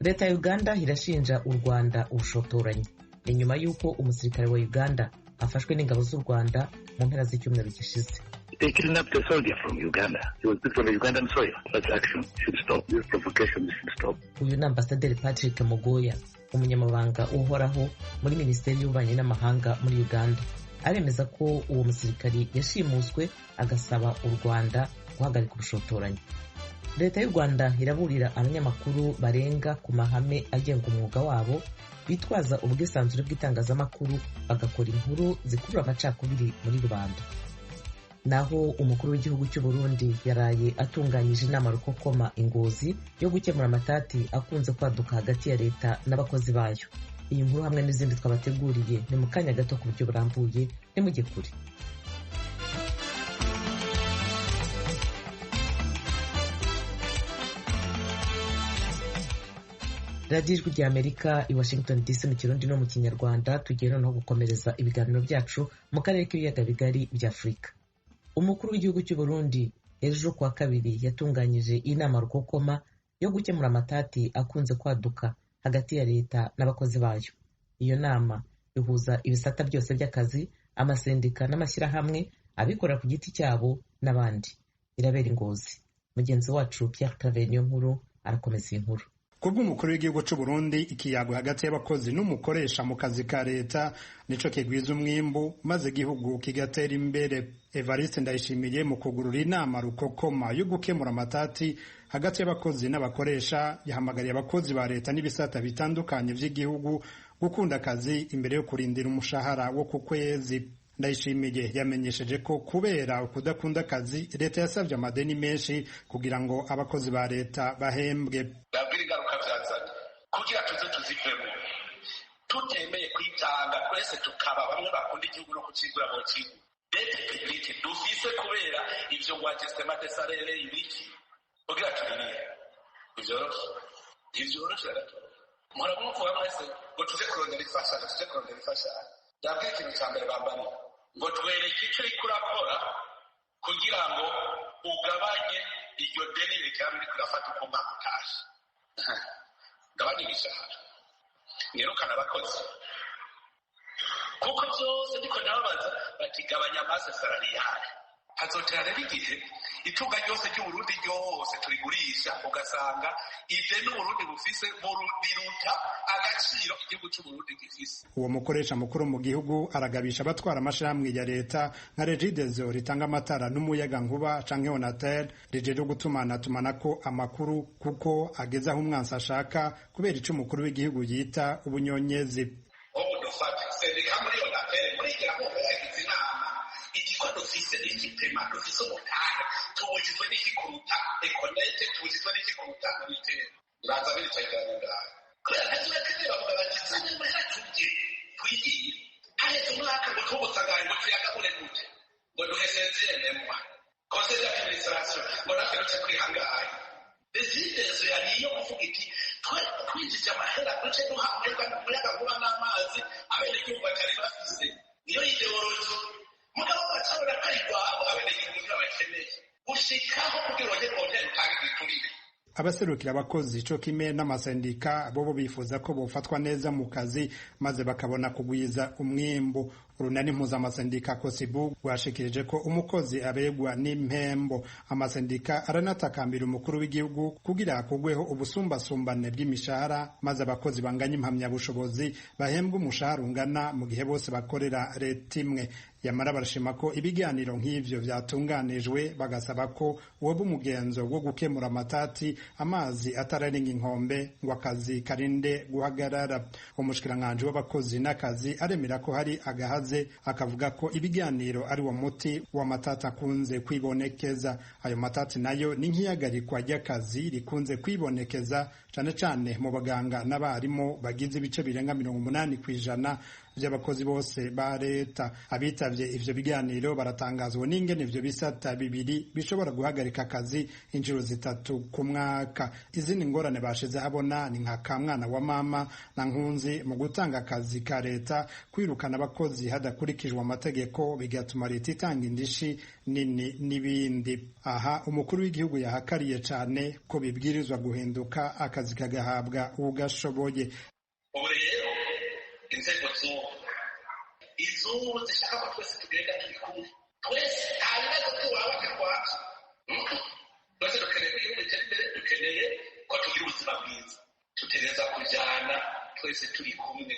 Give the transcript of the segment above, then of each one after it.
Leta ya Uganda irashinja u Rwanda ubushotoranyi. Ni nyuma y'uko umusirikare wa Uganda afashwe n'ingabo z'u Rwanda mu mpera z'icyumweru gishize. They kidnapped a soldier from Uganda. He was picked on the Ugandan soil. Such action should stop. This provocation should stop. Uyu ni Ambasaderi Patrick Mugoya, umunyamabanga uhoraho muri Minisiteri y'Ububanyi n'Amahanga muri Uganda. Aremeza ko uwo musirikari yashimuswe, agasaba u Rwanda guhagarika ubushotoranyi. Leta y'u Rwanda iraburira abanyamakuru barenga ku mahame agenga umwuga wabo, bitwaza ubwisanzure bw'itangazamakuru bagakora inkuru zikurura amacakubiri muri rubanda. Naho umukuru w'igihugu cy'u Burundi yaraye atunganyije inama rukokoma ingozi yo gukemura amatati akunze kwaduka hagati ya leta n'abakozi bayo. Iyi nkuru hamwe n'izindi twabateguriye ni mu kanya gato ku buryo burambuye, nimujye kure. Radiyo Ijwi rya Amerika i Washington DC mu Kirundi no mu Kinyarwanda. Tugiye noneho gukomereza ibiganiro byacu mu karere k'ibiyaga bigari bya Afurika. Umukuru w'igihugu cy'u Burundi ejo kuwa kabiri yatunganyije inama rukokoma yo gukemura amatati akunze kwaduka hagati ya leta n'abakozi bayo. Iyo nama ihuza ibisata byose by'akazi, amasendika n'amashyirahamwe, abikorera ku giti cyabo n'abandi. Irabera ingozi. Mugenzi wacu Pierre Claver niyo nkuru arakomeza iyi nkuru. Kubw'umukuru w'igihugu c'u Burundi, ikiyago hagati y'abakozi n'umukoresha mu kazi ka leta nico kigwiza umwimbu maze igihugu kigatera imbere. Evariste Ndayishimiye mu kugurura inama rukokoma yo gukemura amatati hagati y'abakozi n'abakoresha yahamagariye abakozi ba leta n'ibisata bitandukanye vy'igihugu gukunda akazi imbere yo kurindira umushahara wo ku kwezi. Ndayishimiye yamenyesheje ko kubera ukudakunda akazi leta yasabye amadeni menshi kugira ngo abakozi ba leta bahembwe. Nabwira ingaruka byazanye kugira tuze tuzivemo tutemeye kwitanga twese tukaba bamwe bakunda igihugu no kucigura mu kigo dette publique dufise kubera ivyo ngo ajustement de salaire ibiki kugira tubirihe ivyoroshe ivyoroshe muhora mwumva mwese ngo tuze kurondera imfashanyo, tuze kurondera imfashanyo. Ndabwira ikintu cya mbere bambariye ngo twereke icyo uriko urakora kugira ngo ugabanye iryo deni rikaba ririko rirafata uko umwaka utashe. Gabanya imishahara, nirukana abakozi, kuko byose ndiko ndababaza bati gabanya masse salariale. Hazotera rero igihe itunga ryose ry'Uburundi ryose turigurisha, ugasanga ideni Uburundi bufise riruta agaciro igihugu c'Uburundi gifise. Uwo mukoresha mukuru mu gihugu aragabisha abatwara amashirahamwe ya leta nka Regideso ritanga amatara n'umuyaga nkuba canke Onatel rijejwe gutumanatumanako amakuru, kuko ageze aho umwansi ashaka kubera ico umukuru w'igihugu yita ubunyonyezi. Ubu dufate sendika muri Onatel murigera mwumva yagize inama igiko dufise n'igipema dufise umutare tubujijwe n'ikikuruta ekonete tubujijwe n'ikikuruta uniteri uraza bicaye ngaho kubera ntakibakeneye bavuga bati zanye amahera turye twigiye haheze umwaka ngo tubusagaye ngo tuyagabure gute ngo duhesezeremwa conseil d'administration ngo natwe duce kwihangaye. Regideso yari iyo kuvuga iti twe twinjije amahera duce duha umuyaga nkuba n'amazi abenegihugu batari bafise, niyo ideology. Mugabo bacabona ko ari rwabo abenegihugu ntibabakeneye gushikaho kugira uronke kongera utange igiturire. Abaserukira abakozi co kimwe n'amasendika bobo bifuza ko bofatwa neza mu kazi maze bakabona kugwiza umwimbu. Urunani mpuzamasendika Kosibu rwashikirije ko umukozi abegwa n'impembo. Amasendika aranatakambira umukuru w'igihugu kugira akugweho ubusumbasumbane bw'imishahara maze abakozi banganya impamyabushobozi bahembwe umushahara ungana mu gihe bose bakorera leta imwe. Yamara barashima ko ibiganiro nk'ivyo vyatunganijwe, bagasaba ko woba umugenzo wo gukemura amatati amazi atararenga inkombe ngo akazi karinde guhagarara. Umushikiranganji w'abakozi n'akazi aremera ko hari agahaze, akavuga ko ibiganiro ari wo muti w'amatati akunze kwibonekeza. Ayo matati nayo ni nk'ihagarikwa ry'akazi rikunze kwibonekeza cane cane mu baganga n'abarimu bagize ibice birenga 80% vy'abakozi bose ba leta. Abitavye ivyo biganiro baratangazwa n'ingene ivyo bisata bibiri bishobora guhagarika akazi inshuro 3 ku mwaka. Izindi ngorane bashize habona ni nka kamwana wa mama na nkunzi mu gutanga akazi ka leta, kwirukana abakozi hadakurikijwe amategeko bigatuma leta itanga indishi nini n'ibindi. Aha umukuru w'igihugu yahakariye cane ko bibwirizwa guhinduka, akazi kagahabwa ugashoboye. Ubu rero inzego z'ubu izubu zishaka ko twese tugenda turi kumwe, twese nta bibazo tuwaba kirwacu, twese dukeneye ko igihugu gitera imbere, dukeneye ko tugira ubuzima bwiza, tutegereza kujyana twese turi kumwe,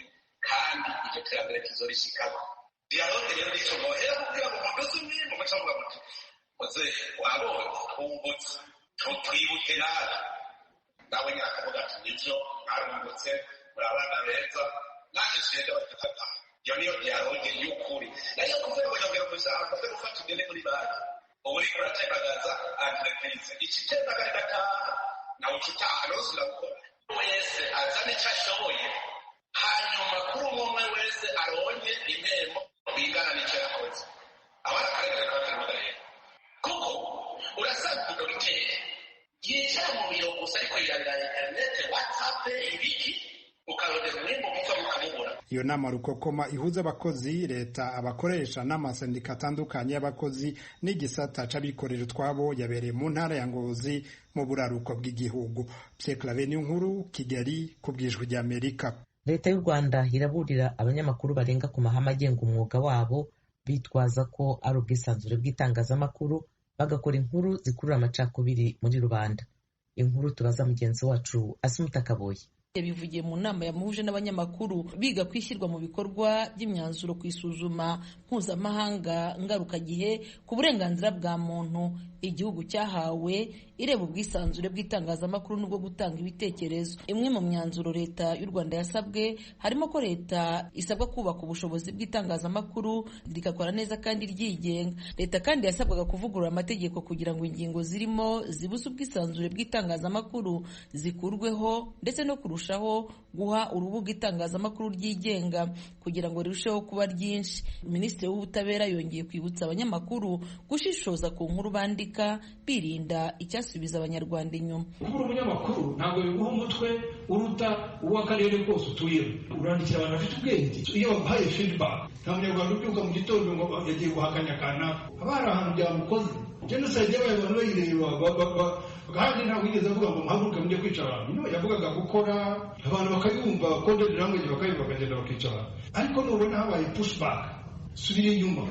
kandi iryo terambere tuzorishikako. Dialogue rero nico nohera kugira ngo muduze umwimbu muca muvuga muti muze wabonye twungutse, twibuke natwe. Nawe nyine akavuga ati nivyo mwarungutse, muri abana beza, nanjye nshinga bakatataha. Iyo niyo dialogue y'ukuri. Nayo kuvuga ngo nyongera umushahara, mfate gufata ugende muri banki, ubu uriko uratembagaza entreprise, ikitembagara igataha, nawe uca utaha ntuzosubira gukora. Wese azane ico ashoboye, hanyuma kuri umwe umwe wese aronke impembo bingana n'ico yakoze. Abari akarengane kaba karimo gahera, kuko urasanga umudogiteri yicara mu biro gusa ariko yirabira interinete, WhatsApp, ibiki, ukarondera umwimbu muto ukamubura. Iyo nama rukokoma ihuza abakozi, leta, abakoresha n'amasendika atandukanye y'abakozi n'igisata c'abikorera utwabo yabereye mu ntara ya Ngozi mu buraruko bw'igihugu. Pierre Claver Niyonkuru, Kigali, ku bw'Ijwi ry'Amerika. Leta y'u Rwanda iraburira abanyamakuru barenga ku mahame agenga umwuga wabo bitwaza ko ari ubwisanzure bw'itangazamakuru, bagakora inkuru zikurura amacakubiri muri rubanda. Inkuru tubaza mugenzi wacu Asumuta Kaboyi. Yabivugiye mu nama yamuhuje n'abanyamakuru biga kwishyirwa mu bikorwa by'imyanzuro ku isuzuma mpuzamahanga ngarukagihe ku burenganzira bwa muntu igihugu cyahawe ireba ubwisanzure bw'itangazamakuru n'ubwo gutanga ibitekerezo. Imwe mu myanzuro leta y'u Rwanda yasabwe harimo ko leta isabwa kubaka ubushobozi bw'itangazamakuru rigakora neza kandi ryigenga. Leta kandi yasabwaga kuvugurura amategeko kugira ngo ingingo zirimo zibuza ubwisanzure bw'itangazamakuru zikurweho, ndetse no kurushaho guha urubuga itangazamakuru ryigenga kugira ngo rirusheho kuba ryinshi. Minisitiri w'Ubutabera yongeye kwibutsa abanyamakuru gushishoza ku nkuru bandika, birinda icyasubiza Abanyarwanda inyuma. Kuba umunyamakuru ntabwo biguha umutwe uruta uw'akarere kose utuyemo. Urandikira abantu bafite ubwenge. Iyo baguhaye feedback, nta munyarwanda ubyuka mu gitondo ngo yagiye guhakanya kanaka, haba hari ahantu byamukoze. Jenoside yabaye abantu bayireba, kandi ntabwo yigeze avuga ngo muhaguruke mujye kwica abantu. No, yavugaga gukora, abantu bakayumva, coded language bakayumva, bakagenda bakica abantu. Ariko nubona habaye pushback, subira inyuma,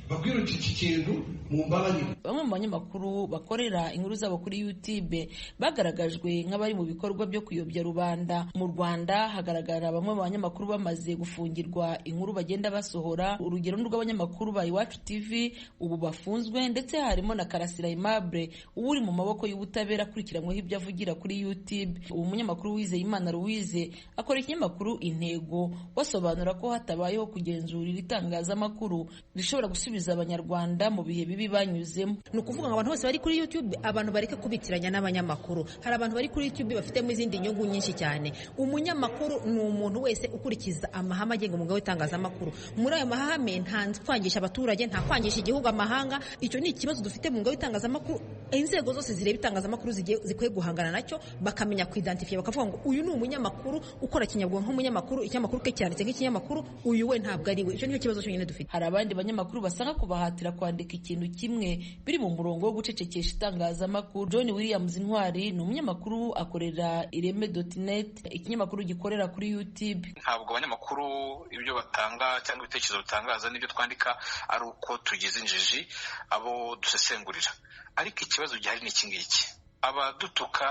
babwira uti iki kintu mumbabarire. Bamwe mu banyamakuru bakorera inkuru zabo kuri YouTube bagaragajwe nk'abari mu bikorwa byo kuyobya rubanda. Mu Rwanda hagaragara bamwe mu banyamakuru bamaze gufungirwa inkuru bagenda basohora. Urugero ni rw'abanyamakuru ba Iwacu TV ubu bafunzwe, ndetse harimo na Karasira Aimable uba uri mu maboko y'ubutabera akurikiranyweho ibyo avugira kuri YouTube. Ubu munyamakuru Uwizeyimana Louise akora ikinyamakuru Intego, basobanura ko hatabayeho kugenzura itangazamakuru rishobora gusubiza Abanyarwanda mu bihe bibi banyuzemo. Ni ukuvuga ngo abantu bose bari kuri YouTube, abantu bareke kubitiranya n'abanyamakuru. Hari abantu bari kuri YouTube bafitemo izindi nyungu nyinshi cyane. Umunyamakuru ni umuntu wese ukurikiza amahame agenga umwuga w'itangazamakuru. Muri ayo mahame nta kwangisha abaturage, nta kwangisha igihugu amahanga. Icyo ni ikibazo dufite mu mwuga w'itangazamakuru. Inzego zose zireba itangazamakuru zikwiye guhangana nacyo, bakamenya kuidentify, bakavuga ngo uyu ni umunyamakuru ukora kinyabwonko nk'umunyamakuru, ikinyamakuru ke cyanditse nk'ikinyamakuru, uyu we ntabwo ari we. Icyo nicyo kibazo cyonyine dufite. Hari abandi banyamakuru basanga kubahatira kwandika ikintu kimwe biri mu murongo wo gucecekesha itangazamakuru. John Williams Intwari ni umunyamakuru akorera ireme.net, ikinyamakuru gikorera kuri YouTube. Ntabwo abanyamakuru ibyo batanga cyangwa ibitekerezo batangaza n'ibyo twandika ari uko tugize injiji abo dusesengurira, ariko ikibazo gihari ni iki ngiki: abadutuka,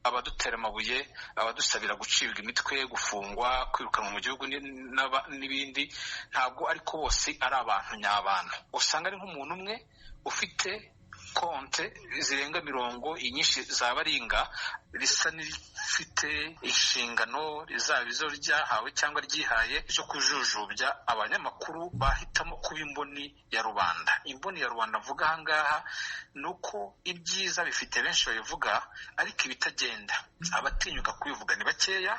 abadutera amabuye, abadusabira gucibwa imitwe, gufungwa, kwirukanwa mu gihugu n'ibindi, ntabwo ariko bose ari abantu nyabantu. Usanga ari nk'umuntu umwe ufite konte zirenga mirongo inyinshi za baringa, risa n'irifite inshingano rizaba izo ryahawe cyangwa ryihaye zo kujujubya abanyamakuru bahitamo kuba imboni ya rubanda. Imboni ya rubanda mvuga aha ngaha ni uko ibyiza bifite benshi babivuga, ariko ibitagenda abatinyuka kubivuga ni bakeya.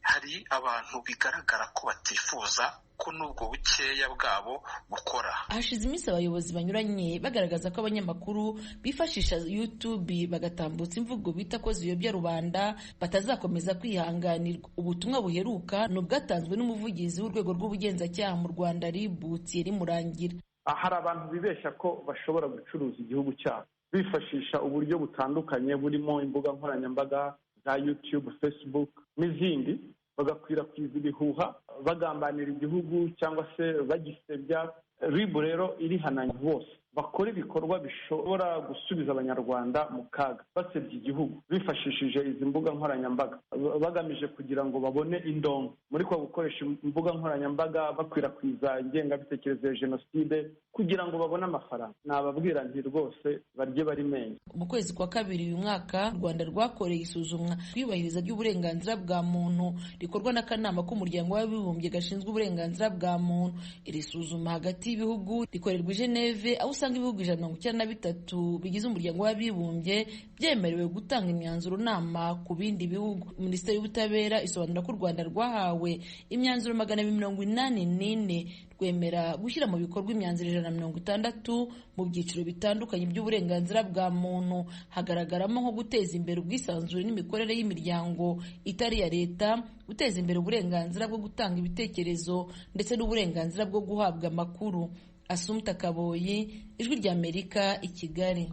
Hari abantu bigaragara ko batifuza ko n'ubwo bukeya bwabo bukora. Hashize iminsi abayobozi banyuranye bagaragaza ko abanyamakuru bifashisha YouTube bagatambutsa imvugo bita ko ziyobya rubanda batazakomeza kwihanganirwa. Ubutumwa buheruka ni ubwatanzwe n'umuvugizi w'urwego rw'ubugenzacyaha mu Rwanda RIB, Thierry Murangira. Hari abantu bibeshya ko bashobora gucuruza igihugu cyabo bifashisha uburyo butandukanye burimo imbuga nkoranyambaga za YouTube, Facebook n'izindi, bagakwirakwiza ibihuha bagambanira igihugu cyangwa se bagisebya. RIB rero irihananye bose bakora ibikorwa bishobora gusubiza Abanyarwanda mu kaga, basebya igihugu bifashishije izi mbuga nkoranyambaga bagamije kugira ngo babone indonke. Muri kwa gukoresha imbuga nkoranyambaga bakwirakwiza ingengabitekerezo ya jenoside kugira ngo babone amafaranga. Nababwira nti rwose barye bari menye. Mu kwezi kwa kabiri uyu mwaka, u Rwanda rwakoreye isuzumwa kwiyubahiriza ry'uburenganzira bwa muntu rikorwa n'akanama k'umuryango w'abibumbye gashinzwe uburenganzira bwa muntu. Iri suzuma hagati y'ibihugu rikorerwa i Geneve, aho usanga ibihugu 193 bigize umuryango w'abibumbye byemerewe gutanga imyanzuro nama ku bindi bihugu. Minisiteri y'Ubutabera isobanura ko u Rwanda rwahawe imyanzuro 284, rwemera gushyira mu bikorwa imyanzuro 160 mu byiciro bitandukanye by'uburenganzira bwa muntu. Hagaragaramo nko guteza imbere ubwisanzure n'imikorere y'imiryango itari iya leta, guteza imbere uburenganzira bwo gutanga ibitekerezo ndetse n'uburenganzira bwo guhabwa amakuru. Asumta Kaboyi, Ijwi ry'Amerika, i Kigali.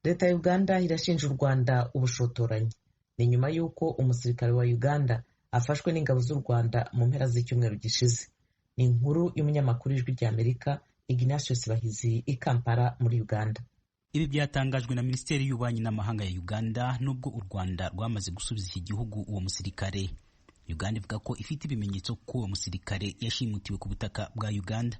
Leta ya Uganda irashinja u Rwanda ubushotoranyi. Ni nyuma y'uko umusirikare wa Uganda afashwe n'ingabo z'u Rwanda mu mpera z'icyumweru gishize. Ni inkuru y'umunyamakuru w'Ijwi ry'Amerika Ignatius Bahizi i Kampala muri Uganda. Ibi byatangajwe na Minisiteri y'Ububanyi n'Amahanga ya Uganda nubwo u Rwanda rwamaze gusubiza iki gihugu uwo musirikare. Uganda ivuga ko ifite ibimenyetso ko uwo musirikare yashimutiwe ku butaka bwa Uganda.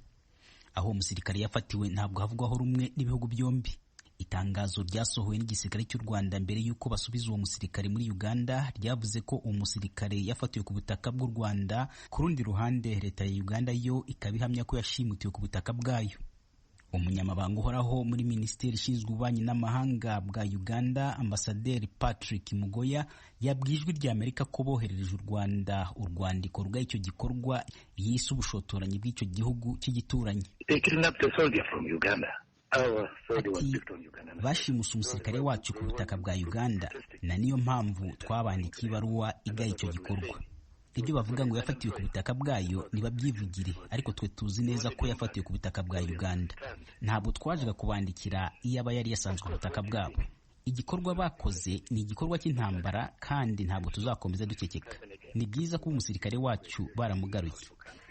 Aho uwo musirikare yafatiwe ntabwo havugwaho rumwe n'ibihugu byombi. Itangazo ryasohowe n'igisirikare cy'u Rwanda mbere y'uko basubiza uwo musirikare muri Uganda ryavuze ko uwo musirikare yafatiwe ku butaka bw'u Rwanda. Ku rundi ruhande, leta ya Uganda yo ikaba ihamya ko yashimutiwe ku butaka bwayo. Umunyamabanga uhoraho muri Minisiteri ishinzwe ububanyi n'amahanga bwa Uganda, Ambasaderi Patrick Mugoya, yabwiye Ijwi ry'Amerika ko boherereje u Rwanda urwandiko rw'icyo gikorwa yise ubushotoranyi bw'icyo gihugu cy'igituranyi. Ati bashimuse umusirikare wacu ku butaka bwa Uganda, na niyo mpamvu twabandikiye ibaruwa igaya icyo gikorwa. Ibyo bavuga ngo yafatiwe ku butaka bwayo ntibabyivugire, ariko twe tuzi neza ko yafatiwe ku butaka bwa Uganda. Ntabwo twajaga kubandikira iyo aba yari yasanzwe ku butaka bwabo. Igikorwa bakoze ni igikorwa cy'intambara kandi ntabwo tuzakomeza dukekeka. Ni byiza kuba umusirikare wacu baramugaruye.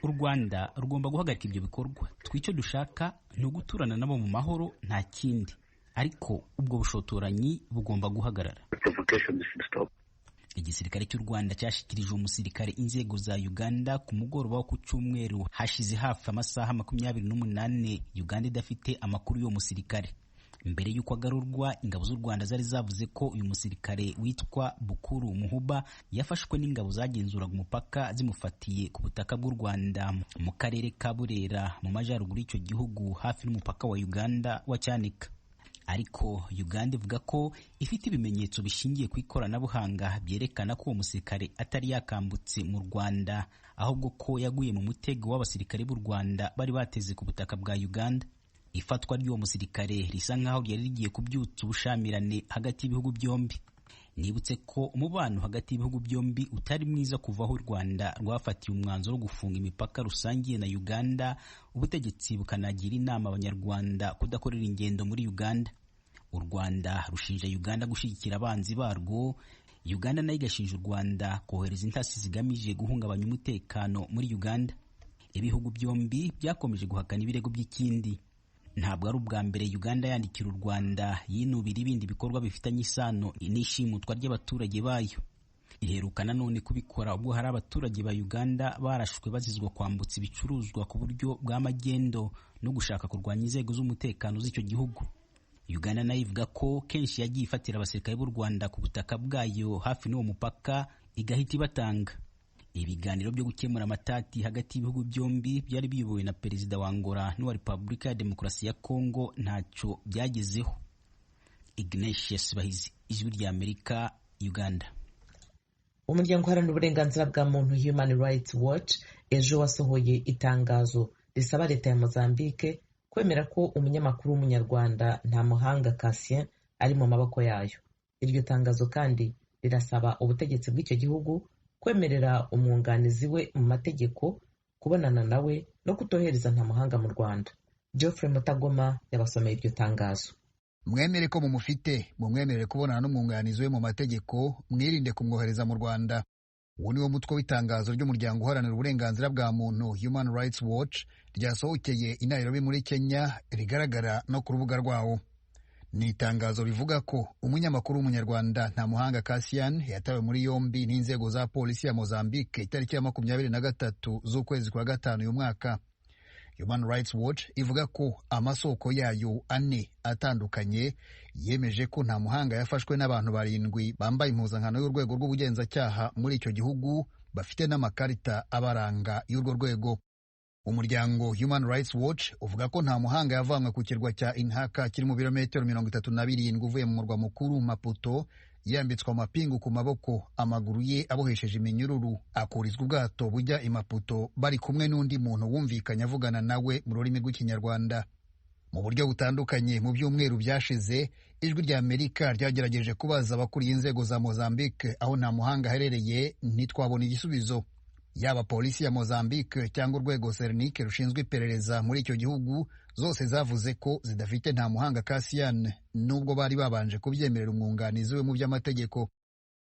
U Rwanda rugomba guhagarika ibyo bikorwa. Twe icyo dushaka ni uguturana nabo mu mahoro, nta kindi, ariko ubwo bushotoranyi bugomba guhagarara. Igisirikare cy'u Rwanda cyashyikirije umusirikare inzego za Uganda ku mugoroba wo ku cyumweru, hashize hafi amasaha 28 Uganda idafite amakuru y'uwo musirikare. Mbere y'uko agarurwa, ingabo z'u Rwanda zari zavuze ko uyu musirikare witwa Bukuru Muhuba yafashwe n'ingabo zagenzuraga umupaka zimufatiye ku butaka bw'u Rwanda mu karere ka Burera mu majyaruguru y'icyo gihugu, hafi n'umupaka wa Uganda wa Cyanika. Ariko Uganda ivuga ko ifite ibimenyetso bishingiye ku ikoranabuhanga byerekana ko uwo musirikare atari yakambutse mu Rwanda, ahubwo ko yaguye mu mutego w'abasirikare b'u Rwanda bari bateze ku butaka bwa Uganda. Ifatwa ry'uwo musirikare risa nk'aho ryari rigiye kubyutsa ubushamirane hagati y'ibihugu byombi. Nibutse ko umubano hagati y'ibihugu byombi utari mwiza kuva aho u Rwanda rwafatiye umwanzuro wo gufunga imipaka rusangiye na Uganda, ubutegetsi bukanagira inama Abanyarwanda kudakorera ingendo muri Uganda. U Rwanda rushinja Uganda gushyigikira abanzi barwo, Uganda nayo igashinja u Rwanda kohereza intasi zigamije guhungabanya umutekano muri Uganda. Ibihugu byombi byakomeje guhakana ibirego by'ikindi. Ntabwo ari ubwa mbere Uganda yandikira u Rwanda yinubira ibindi bikorwa bifitanye isano n'ishimutwa ry'abaturage bayo. Iheruka nanone kubikora ubwo hari abaturage ba Uganda barashwe bazizwa kwambutsa ibicuruzwa ku buryo bwa magendo no gushaka kurwanya inzego z'umutekano z'icyo gihugu. Uganda nayo ivuga ko kenshi yagiye ifatira abasirikare b'u Rwanda ku butaka bwayo hafi n'uwo mupaka igahita ibatanga. Ibiganiro byo gukemura amatati hagati y'ibihugu byombi byari biyobowe na Perezida wa Angola n'uwa Repubulika ya Demokarasi ya Kongo ntacyo byagezeho. Ignatius Bahizi, Ijwi ry'Amerika, Uganda. Umuryango uharanira uburenganzira bwa muntu Human Rights Watch ejo wasohoye itangazo risaba leta ya Mozambique kwemera ko umunyamakuru w'umunyarwanda Ntamuhanga Cassien ari mu maboko yayo. Iryo tangazo kandi rirasaba ubutegetsi bw'icyo gihugu kwemerera umwunganizi we mu mategeko kubonana nawe no kutohereza Ntamuhanga mu Rwanda. Geoffrey Mutagoma yabasomeye iryo tangazo. Mwemere ko mumufite, mumwemerere kubonana n'umwunganizi we mu mategeko, mwirinde kumwohereza mu Rwanda. Uwo ni wo mutwe w'itangazo ry'umuryango uharanira uburenganzira bwa muntu Human Rights Watch ryasohokeye i Nairobi muri Kenya, rigaragara no ku rubuga rwawo. Ni itangazo rivuga ko umunyamakuru w'umunyarwanda Ntamuhanga Cassian yatawe muri yombi n'inzego za polisi ya Mozambique itariki ya 23 z'ukwezi kwa 5 uyu mwaka. Human Rights Watch ivuga ko amasoko yayo 4 atandukanye yemeje ko Ntamuhanga yafashwe n'abantu 7 bambaye impuzankano y'urwego rw'ubugenzacyaha muri icyo gihugu, bafite n'amakarita abaranga y'urwo rwego. Umuryango Human Rights Watch uvuga ko Ntamuhanga yavanywe ku kirwa cya Inhaka kiri mu birometero 37 uvuye mu murwa mukuru Maputo, yambitswe amapingu ku maboko, amaguru ye abohesheje iminyururu, akurizwa ubwato bujya i Maputo bari kumwe n'undi muntu wumvikanye avugana nawe mu rurimi rw'Ikinyarwanda. Mu buryo butandukanye mu byumweru byashize, Ijwi rya Amerika ryagerageje kubaza abakuriye inzego za Mozambique aho Ntamuhanga aherereye, ntitwabona igisubizo. Yaba polisi ya Mozambique cyangwa urwego Sernike rushinzwe iperereza muri icyo gihugu, zose zavuze ko zidafite Ntamuhanga Cassian, nubwo bari babanje kubyemerera umwunganizi we mu by'amategeko.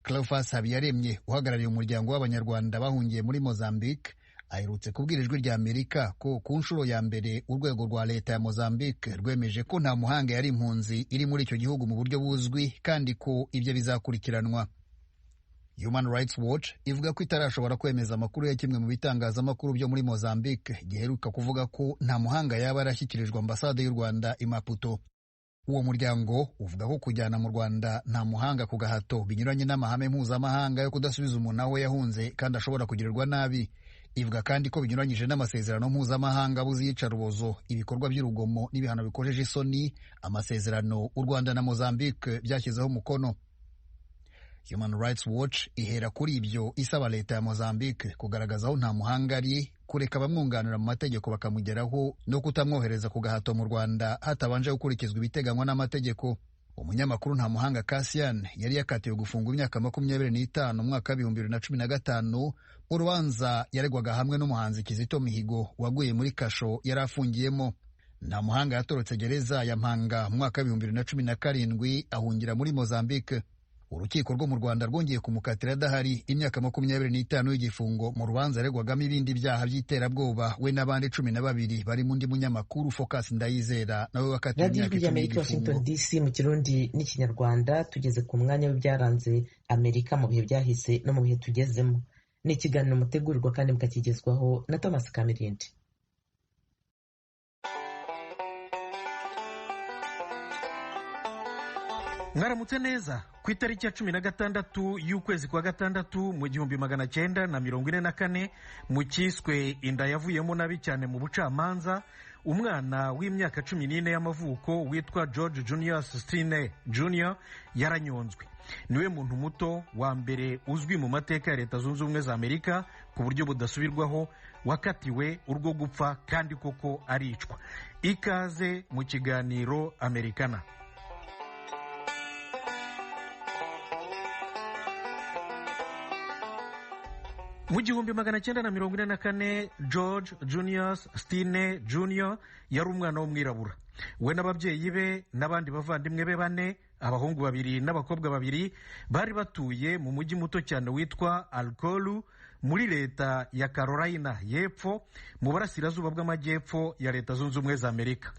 Cleophas Habiyaremye uhagarariye umuryango w'Abanyarwanda bahungiye muri Mozambique aherutse kubwira Ijwi rya Amerika ko ku nshuro ya mbere urwego rwa leta ya Mozambique rwemeje ko Ntamuhanga yari impunzi iri muri icyo gihugu mu buryo buzwi, kandi ko ibyo bizakurikiranwa. Human Rights Watch ivuga ko itarashobora kwemeza amakuru ya kimwe mu bitangazamakuru byo muri Mozambique giheruka kuvuga ko Ntamuhanga yaba yarashyikirijwe ambasade y'u Rwanda i Maputo. Uwo muryango uvuga ko kujyana mu Rwanda Ntamuhanga ku gahato binyuranye n'amahame mpuzamahanga yo kudasubiza umuntu aho yahunze kandi ashobora kugirirwa nabi. Ivuga kandi ko binyuranyije n'amasezerano mpuzamahanga abuza iyicarubozo, ibikorwa by'urugomo n'ibihano bikojeje isoni, amasezerano u Rwanda na Mozambique byashyizeho umukono. Human Rights Watch ihera kuri ibyo isaba leta ya Mozambique kugaragaza aho Ntamuhanga ari, kureka abamwunganira mu mategeko bakamugeraho, no kutamwohereza ku gahato mu Rwanda hatabanje gukurikizwa ibiteganywa n'amategeko. Umunyamakuru Ntamuhanga Cassian yari yakatiwe gufungwa imyaka 25 mu mwaka wa 2015 mu rubanza yaregwaga hamwe n'umuhanzi Kizito Mihigo waguye muri kasho yari afungiyemo. Ntamuhanga yatorotse gereza ya Mpanga mu mwaka wa 2017 ahungira muri Mozambique. Urukiko rwo mu Rwanda rwongeye kumukatira adahari imyaka 25 y'igifungo mu rubanza aregwagamo ibindi byaha by'iterabwoba, we n'abandi 12 barimo undi munyamakuru Focus Ndayizera nawe wakatiwe imyaka 10 y'Amerika. Washington DC mu Kirundi n'Ikinyarwanda, tugeze ku mwanya w'ibyaranze Amerika mu bihe byahise no mu bihe tugezemo. Ni ikiganiro mutegurirwa kandi mukakigezwaho na Thomas Kamirindi. Mwaramutse neza. Ku itariki ya 16 y'ukwezi kwa 6 mu 1944, mu cyiswe inda yavuyemo nabi cyane mu bucamanza, umwana w'imyaka 14 y'amavuko witwa George Junius Stinney Jr. yaranyonzwe. Niwe muntu muto wa mbere uzwi mu mateka ya Leta Zunze Ubumwe za Amerika ku buryo budasubirwaho wakatiwe urwo gupfa kandi koko aricwa. Ikaze mu kiganiro Amerikana. Mu 1944 George Junius Stinney Jr. yari umwana w'umwirabura. We n'ababyeyi be n'abandi bavandimwe be 4, abahungu 2 n'abakobwa 2, bari batuye mu mujyi muto cyane witwa Alcolu muri leta ya Carolina y'Epfo, mu burasirazuba bw'amajyepfo ya Leta Zunze Ubumwe za Amerika.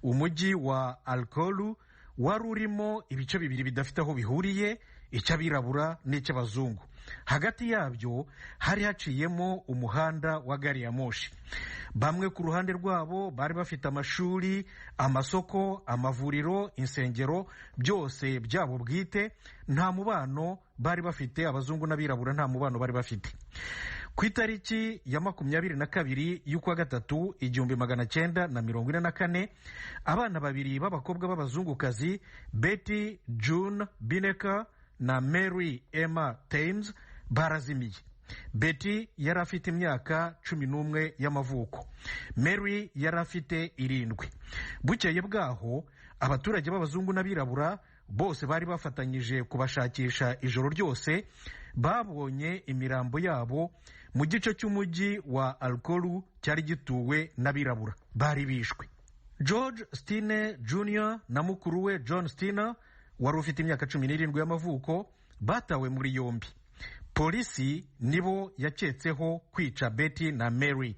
Umujyi wa Alcolu wari urimo ibice bibiri bidafite aho bihuriye, icy'abirabura n'icy'abazungu. Hagati yabyo hari haciyemo umuhanda wa gari ya moshi. Bamwe ku ruhande rwabo bari bafite amashuri, amasoko, amavuriro, insengero, byose byabo bwite. Nta mubano bari bafite, abazungu n'abirabura nta mubano bari bafite. Ku itariki ya 22 y'ukwa 3 1944, abana 2 b'abakobwa b'abazungukazi, Betty June Bineka na Mary Emma Thames, Barazimiye. Betty yari afite imyaka 11 y'amavuko, Mary yari afite 7. Bukeye bwaho abaturage b'abazungu n'abirabura bose bari bafatanyije kubashakisha ijoro ryose, babonye imirambo yabo mu gice cy'umujyi wa Alcolu cyari gituwe n'abirabura bari bishwe. George Stine Jr na mukuru we John Stine wari ufite imyaka 17 y'amavuko batawe muri yombi. Polisi nibo yaketseho kwica Betty na Mary.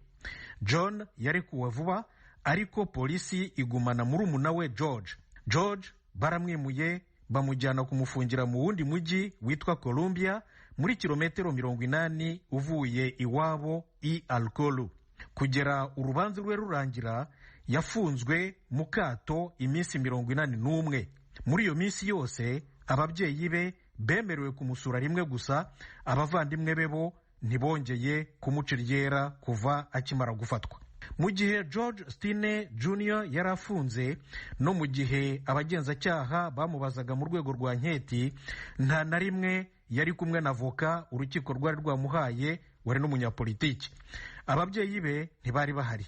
John yarekuwe vuba, ariko polisi igumana murumuna we George. George baramwimuye bamujyana kumufungira mu wundi mujyi witwa Columbia, muri kilometero 80 uvuye iwabo i Alcolu. Kugera urubanza rwe rurangira, yafunzwe mu kato iminsi 81. Muri iyo minsi yose ababyeyi be bemerewe kumusura rimwe gusa, abavandimwe be bo ntibongeye kumuca iryera kuva akimara gufatwa. Mu gihe George Stine Jr yari afunze, no mu gihe abagenzacyaha bamubazaga mu rwego rwa nketi, nta na rimwe yari kumwe na avoka urukiko rwari rwamuhaye, wari n'umunyapolitiki. Ababyeyi be ntibari bahari.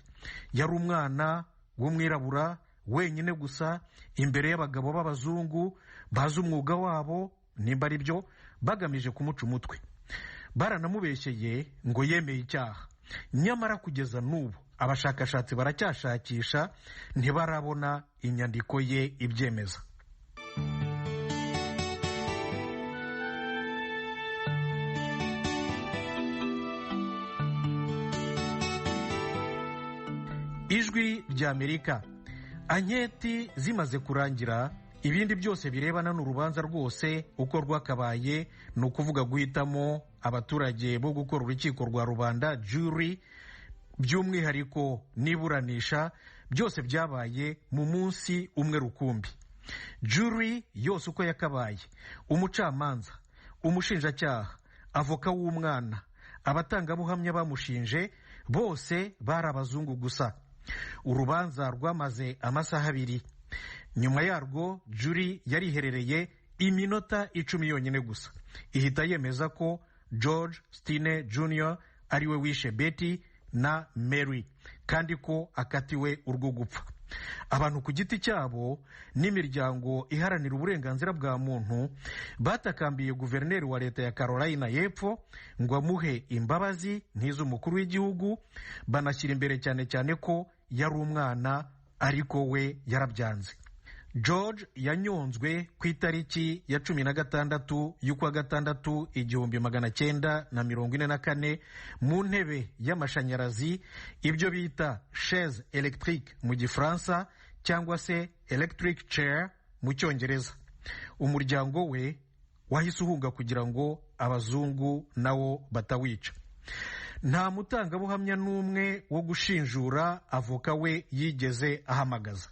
Yari umwana w'umwirabura wenyine gusa imbere y'abagabo b'abazungu bazi umwuga wabo, nimba ari byo, bagamije kumuca umutwe. Baranamubeshyeye ngo yemeye icyaha, nyamara kugeza n'ubu abashakashatsi baracyashakisha, ntibarabona inyandiko ye ibyemeza. Ijwi ry'Amerika. Anketi zimaze kurangira, ibindi byose birebana n'urubanza rwose uko rwakabaye, ni ukuvuga guhitamo abaturage bo gukora urukiko rwa rubanda jury, by'umwihariko n'iburanisha, byose byabaye mu munsi umwe rukumbi. Jury yose uko yakabaye, umucamanza, umushinjacyaha, avoka w'umwana, abatangabuhamya bamushinje, bose bari abazungu gusa. Urubanza rwamaze amasaha 2. Nyuma yarwo jury yariherereye iminota 10 yonyine gusa, ihita yemeza ko George Stine Jr ariwe wishe Betty na Mary, kandi ko akatiwe urwo gupfa. Abantu ku giti cyabo n'imiryango iharanira uburenganzira bwa muntu batakambiye guverineri wa leta ya Carolina y'Epfo ngo amuhe imbabazi nk'iz'umukuru w'igihugu, banashyira imbere cyane cyane ko yari umwana, ariko we yarabyanze. George yanyonzwe ku itariki ya 16 y'ukwa gatandatu 1944 mu ntebe y'amashanyarazi, ibyo bita chaise électrique mu Gifaransa cyangwa se electric chair mu Cyongereza. Umuryango we wahise uhunga kugira ngo abazungu nawo batawica. Nta mutangabuhamya n'umwe wo gushinjura avoka we yigeze ahamagaza.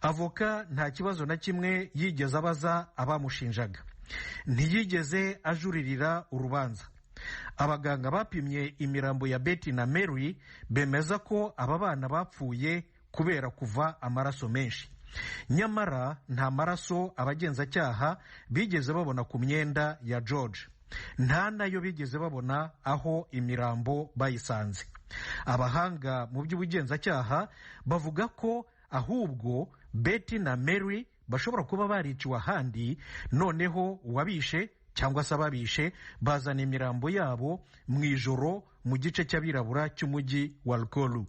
Avoka nta kibazo na kimwe yigeze abaza abamushinjaga, ntiyigeze ajuririra urubanza. Abaganga bapimye imirambo ya Betty na Mary bemeza ko aba bana bapfuye kubera kuva amaraso menshi, nyamara nta maraso abagenzacyaha bigeze babona ku myenda ya George, nta nayo bigeze babona aho imirambo bayisanze. Abahanga mu by'ubugenzacyaha bavuga ko ahubwo Betty na Mary bashobora kuba bariciwe ahandi, noneho uwabishe cyangwa se ababishe bazana imirambo yabo mu ijoro mu gice cy'abirabura cy'umujyi wa Alcolu.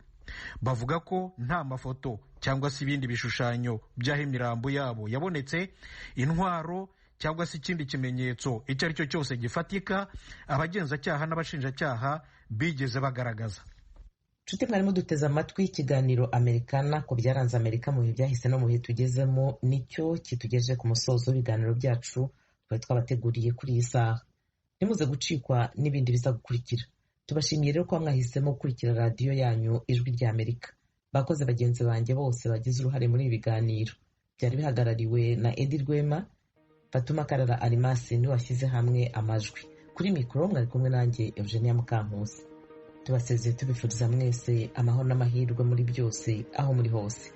Bavuga ko nta mafoto cyangwa se ibindi bishushanyo by'aho imirambo yabo yabonetse, intwaro cyangwa se ikindi kimenyetso icyo ari cyo cyose gifatika abagenzacyaha n'abashinjacyaha bigeze bagaragaza. Nshuti mwarimu duteze amatwi ikiganiro Amerikana ku byaranze Amerika mu bihe byahise no mu bihe tugezemo, nicyo kitugejeje ku musozo w'ibiganiro byacu twari twabateguriye kuri iyi saha. Ntimuze gucikwa n'ibindi biza gukurikira. Tubashimiye rero ko mwahisemo gukurikira radiyo yanyu Ijwi rya Amerika. Bakoze bagenzi banjye bose bagize uruhare muri ibi biganiro, byari bihagarariwe na Edi Rwema. Fatuma Karara Arimasi niwe washyize hamwe amajwi. Kuri mikoro mwari kumwe nanjye Eugenia Mukankusi. Tubasezeye tubifuriza mwese amahoro n'amahirwe muri byose aho muri hose.